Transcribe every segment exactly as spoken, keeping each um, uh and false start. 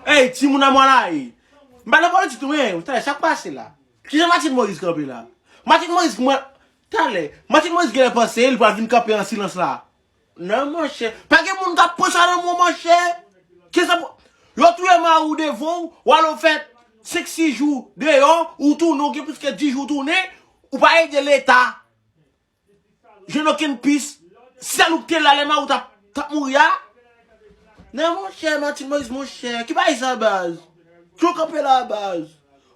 Ey, timoun a mwen la, ey. M pa nan politik, non, men, talè, sa k pase la? Kijan Martine Moïse kanpe la? Martine Moïse, mwen, talè, Martine Moïse genlè panse li pral vin kanpe an silans la. Non, monchè. Pa gen moun k ap pran sa nan men w, monchè. Kisa pou. Yo touye mari w devan w, w al ou fè senk sis jou deyò, ou tounen, ou gen plis ke dis jou ou tounen, ou pa ede Leta jwenn okenn pis. Sèl ou k te la lè mari w t ap, t ap mouri a. Non, monchè, Martine Moïse, monchè. Ki bagay sa, baz? Ki w kanpe la, baz?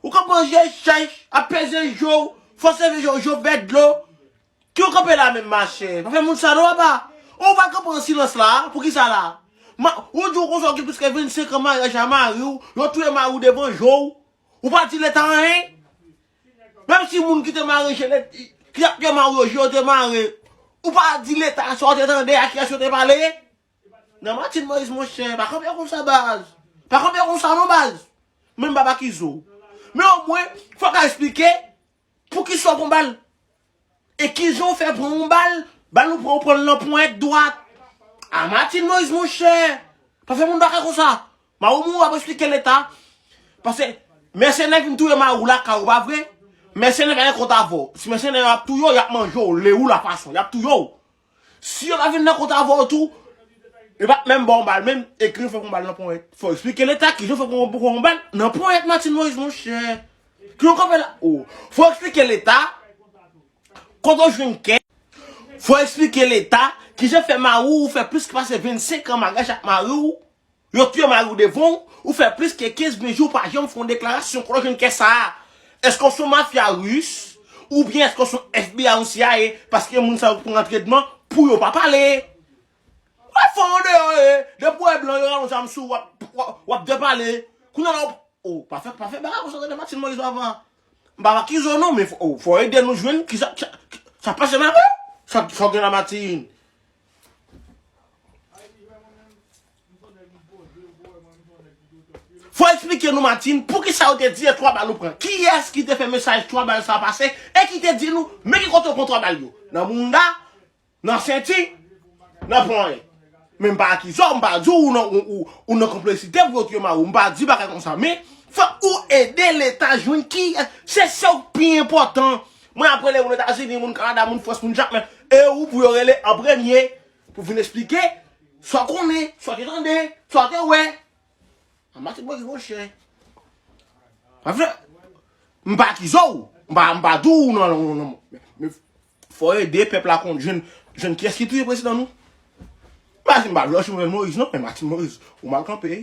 Ou kanpe an je chèch, ap peze je w, fò seve je w, je w vè dlo. Ki w kanpe la menm, machè? Pa fè moun sa non, papa. Ou pa kanpe an silans la, poukisa la? Ma, ou di w konsa, ou gen plis ke vennsenk an maryaj a mari w, yo touye mari w devan je w. Ou pa di Leta anyen? Menm si moun ki te mare je, ki ap touye mari w yo, je yo te mare, ou pa di Leta sa w te tande, a kiyès yo te pale? Nan Martine Moïse, monchè, pa kanpe konsa, baz. Pa kanpe konsa non, baz. Menm baba Kizo. Men omwen, fòk a eksplike poukisa w pran bal. E kijan w fè pran yon bal, bal ou pran, ou pran l nan ponyèt dwat. A Martine Moïse, monchè. Pa fè moun bagay konsa. Mari w mouri, w ap eksplike Leta. Paske mèsenè vin touye mari w lakay ou, pa vre? Mèsenè pa gen kont avè w. Si mèsenè yo ap touye w, y ap manje w, le ou la fason, y ap touye w. Si yo pa vin nan kont avè w tou, yo pa t menm ba w bal, menm ekri yo fè pran bal nan ponyèt. Fò eksplike Leta kijan fè pran, pran bal nan ponyèt Martine Moïse, monchè. Ki yo kanpe la? Oh. Fò eksplike Leta kote w jwenn kè. Fò eksplike Leta kijan fè mari w fè plis pase vennsenk an maryaj ak mari w. Yo touye mari w devan w, ou fè plis ke kenz ven jou w pa janm fè yon deklarasyon. Kote w jwenn kè sa a? Èske w se yon mafya ris? Oubyen èske w se yon F B I, yon C I A? Paske moun sa yo pran antrenman pou yo pa pale. W ap fè yon deyò, e, depi w wè blan yo rale yon zam sou w, w ap, w ap, w ap depale. Kounye a la, w, oh, pa fè, pa fè bagay konsa, tande Martine Moïse, papa. M pa akize w non, men fò, oh, fò ede nou jwenn kisa, kisa, kisa pase la menm? Sa, sa w gen la, Martine? Fò eksplike nou, Martine, poukisa yo te di e twa bal ou pran? Kiyès ki te fè mesaj twa bal sa pase e ki te di nou, men ki kote yo pran twa bal yo? Nan mounda, nan senti, nan ponyèt. Men m pa akize w, m pa di w ou nan, ou, ou, ou nan konplisite pou yo touye mari w. M pa di bagay konsa. Men, fòk ou ede Leta jwenn kiyès. Se sa k pi enpòtan. Mwen ap rele moun Etazini, moun Kanada, moun Frans, moun Japon. E ou pou yo rele an premye. Pou vin eksplike sa w konnen, sa w te tande, sa w te wè. A Martine Moïse, monchè. Pa vle. M pa akize w. M pa, m pa di w non, non, non, non. Men, men fò ede pèp la konn jwenn, jwenn kiyès ki touye prezidan nou. M pa di m pa vle Jovenel Moïse non, men Martine Moïse, ou mal kanpe.